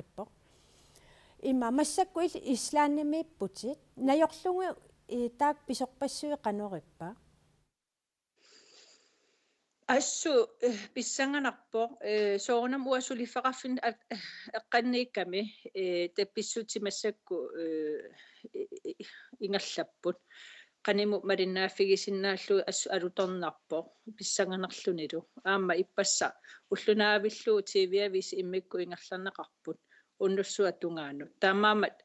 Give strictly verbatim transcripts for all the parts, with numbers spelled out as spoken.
Ippoq. Ima massakkut il-, Islandimiipputit. Najorlugu i-, taakku pisorpassuit qanoq ippa? Assut, eh, pissanganarpoq, eh, soorunami uanga suliffeqarfinni at-, eh, eqqanniikkami, eh, taava pissutsit massakkut, eh, i-, i-, ingerlapput. Qanimut malinnaaffigisinnaallugu assut alutornarpoq pissanganarlunilu. Aamma ippassaq ulloq naavillugu T V-aviisi immikkut ingerlanneqarput unnussuaq tungaanut. Taamaammat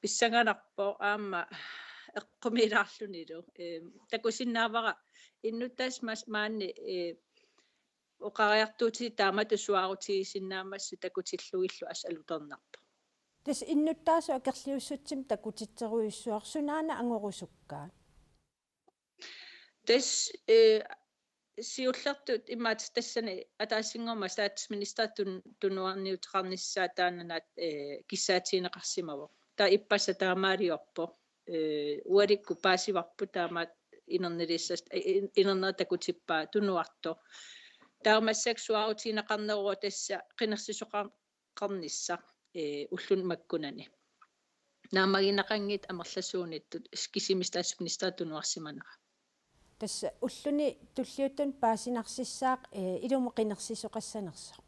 pissanganarpoq aamma eqqumiilaarlunilu. Eem, takusinnaavara innuttaasut mas-, maani, ee, oqariartuutit taamatut suaarutigisinnaammassuk takutillugillu assut alutornarpoq. Tassa innuttaasut akerliussutsimik takutitserujussuaq, sunaana angorusukkaat? Tassa, eh, siullertut imaattoq tassani ataasinngormat statsminister tun-, tunuarniuteqarnissaa taanna naak-, eh, kissaatigineqarsimavoq. Taava ippassaq taamaaliorpoq. Eh, ualikkut paasivarput taamaat inerniliissas-, eh, in-, inernerit takutippaa tunuartoq. Taava massakkut suaarutigineqarneruvoq tassa qinersisoqar-, qarnissaq, eh, ulluni makkunani. Naammagineqanngitsut amerlasuuniittut kisimik statsminister tunuarsimanera. Tassa ulluni tulliuttuni paasinarsissaaq, eh, ilumut qinersisoqassanersoq.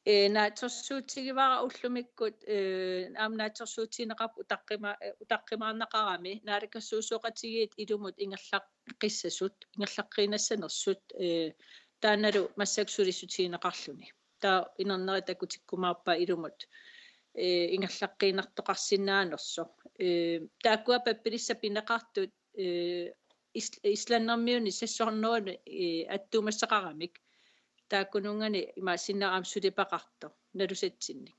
Eh, naatsorsuutigivara ullumikkut, eh, aamma naatsorsuutigineqarpoq utaqqima-, eh, utaqqimaarneqarami naalakkersuisooqatigiit ilumut ingerlaqqissasut, ingerlaqqiinnassanersut, eh, taannalu massakkut sulissutigineqarluni. Taava inernerit takutikkumaarpaat ilumut, eh, ingerlaqqiinnartoqarsinnaanersoq. Eh, taakkua pappilissat pineqartut, eh, is-, islandermiunit sassornerunut, eh, attuumassaqaramik. Taakkununnga ima sinnera aamma sulipaqartoq nalusatsinnik.